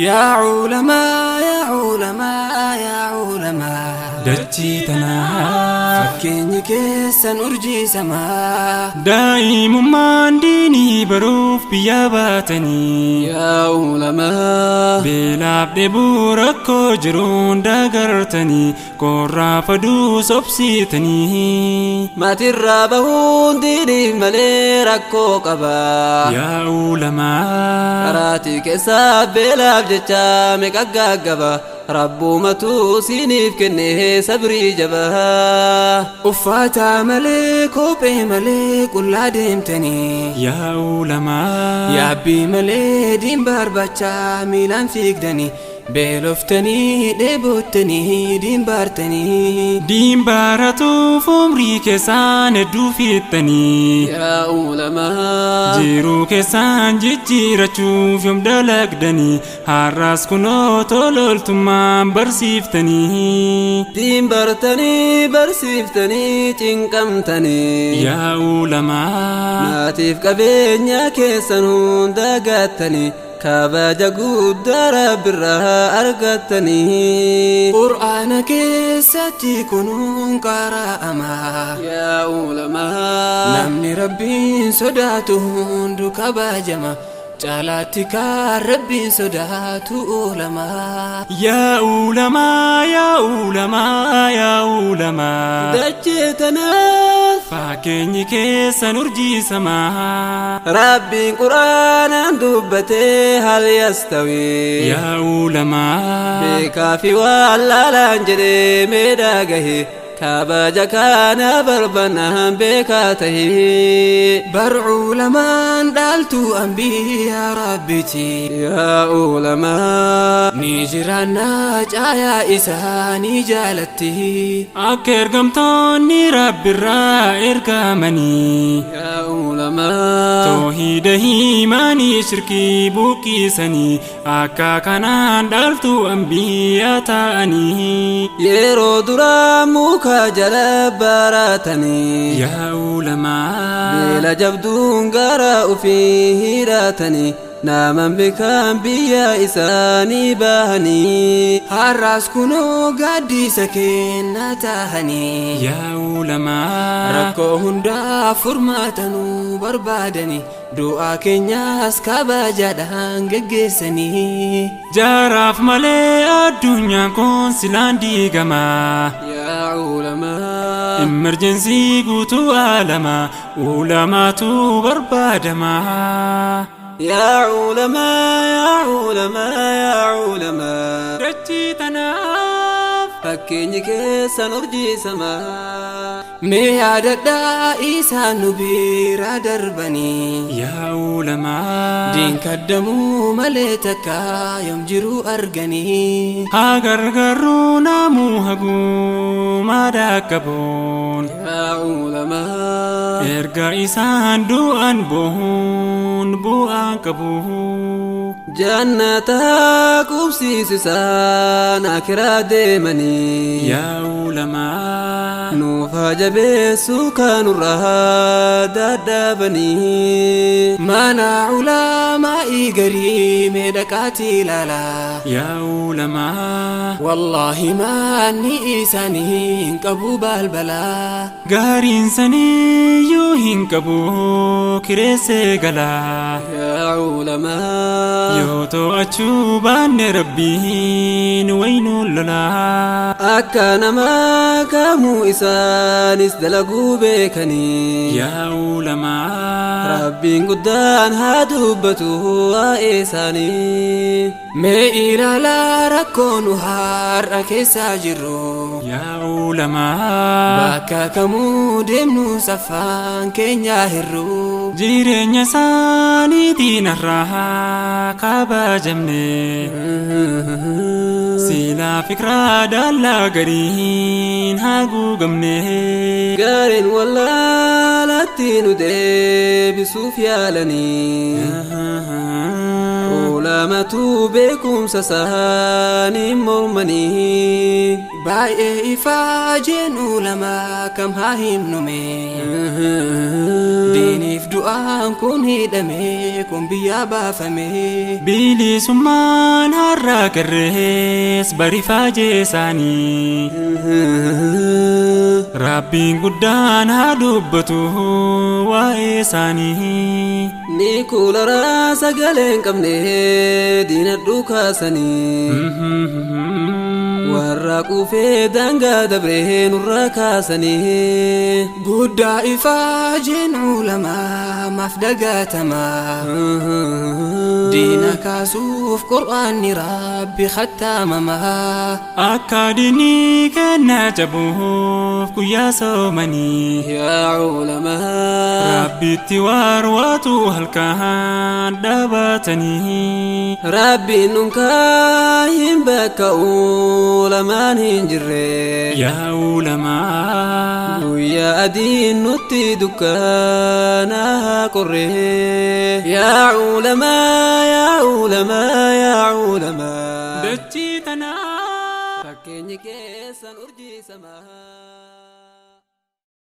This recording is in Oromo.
Yaa culamaa, yaa culamaa, yaa culamaa. Dachii tanaa. Fakkeenyi keessan urjii samaa. Daa'imummaan diinii baruuf biyya baatanii. Yaa culamaa. Beelaaf dheebuu rakkoo jiruun dagartanii qorraaf aduu sobsiitanii. Maatirraa bahuun diiniif malee rakkoo qaba. Yaa ulamaa. Karaatii keessaa beelaaf jecha meeqa gaggaba. Rabbumatu siiniif kennee sabrii jabaa. Uffata malee kophee malee qullaa deemtanii. Yaa ulamaa. Yaabbii malee diin barbaacha miilaan fiigdanii. Beeloftanii dheebottanii diin baartanii. Diin baratuuf umrii keessaan hedduu fixxanii. Yaa ulamaa. Jiruu keessaan jijjiirachuuf yoom dalagdanii har'as kunoo tololtummaan barsiiftanii. Diin bartanii barsiiftanii cinqamtanii. Yaa ulamaa. Maatiif qabeenya keessan hunda gattanii. Kabaja guddaa rabbirraa argattanii. Qur'aana keessatti kunuun qara'ama. Yaa ulamaa. Namni rabbiin sodaatu hundu kabajama. Caalaatti kaan rabbiin sodaatu ulamaa. Yaa ulamaa, yaa ulamaa, yaa ulamaa. Dachee tanaaf. Fakkeenyi keessan urjii samaa. Rabbiin quraanaan dubbatee hal yastawii. Yaa ulamaa. Beekaa fi wallaalaan jedhee meedhaa gahe. Kabaja kana barbaannaan beekaa tahee. Bar culamaan dhaaltuu anbiyaa rabbiti. Yaa ulamaa. Ni jiraannaa caayaa isaanii jaalatti. Akka ergamtoonni rabbirraa ergamanii. Yaa ulamaa. Toohida himanii shirkii buqqisanii akka kanaan dhaaltuu anbiyaa ta'anii. Yeroo duraa muka jala baratanii. Yaa ulamaa. Beela jabduun gara ofii hidhatanii. Naman beekan biyya isaanii bahanii. Har'as kunoo gaaddisa kennaa tahanii. Yaa ulamaa. Rakkoo hundaa furmaatanuu barbaadanii. Du'aa keenyas kabajaadhaan geggeessanii. Jaaraaf malee addunyaan kun silaan diigama. Yaa ulamaa. Emerjensii guutuu alama ulamaatu barbaadama. Yaa culamaa, yaa culamaa, yaa culamaa. Dachii tanaaf. Fakkeenyi keessan urjii samaa. Mee yaadadhaa isaan nu bira darbanii. Yaa ulamaa. Diin kaddamuu malee takka yoom jiruu arganii. Haa gargaaruu namuu haguumaa dhaqqabuun. Yaa ulamaa. Erga isaan du'an bohuun bu'aan qabu. Jannata qubsiisisaan akiraa deemanii. Yaa ulamaa. Nuuf haa jabeessu kanurraa dadhabanii. Mana culamaa'ii garii mee dhaqaatii ilaalaa. Yaa ulamaa. Wallaahi manni isaanii hin qabu balbalaa. Gaariin saniyyuu hin qabu kireessee galaa. Yaa ulamaa. Yoo to'achuu baanne rabbiin waynuun lolaa. Akka namaa kamuu isaanis dalaguu beekanii. Yaa ulamaa. Rabbiin guddaan haa dubbatu waa'ee isaanii. Mee ilaalaa rakkoo nu har'a keessa jirru. Yaa ulamaa. Bakka kamuu deemnu saffaan keenya hir'u. Jireenya isaaniitiin har'aa kabajamne. Silaa fikiraa daallaa gariin haguugamne. Gaariin wallaalatti nu deebisuuf yaalanii. Ulamatu beekumsa isaanii mormanii. Baay'ee ifaa jeen ulamaa kam haa himnume. Diiniif du'aan kun hidhame kun biyyaa baafame. Bilisummaan har'a garrees barifaajee isaanii. Rabbiin guddaan haa dubbatu waa'ee isaanii. Ni kuularaa sagalee hin qabne diina dhukaasanii. Warra quufee daangaa dabree nurra kaasanii. Guddaa ifaa jeen ulamaa maaf dagatamaa. Diina kaasuuf qur'aanni rabbi khattaamamaa. Akka diinii kennaa cabuuf guyyaa soomanii. Yaa ulamaa. Rabbitti waarwaatu halkan dhaabatanii. Rabbiin nunkaa hin bakka ulamaan hin jirre. Yaa ulamaa. Guyyaa adiin nutti dukkanaa qorre. Yaa ulamaa yaa ulamaa yaa ulamaa. Dachii tanaa. Fakkeenyi keessan urjii samaa.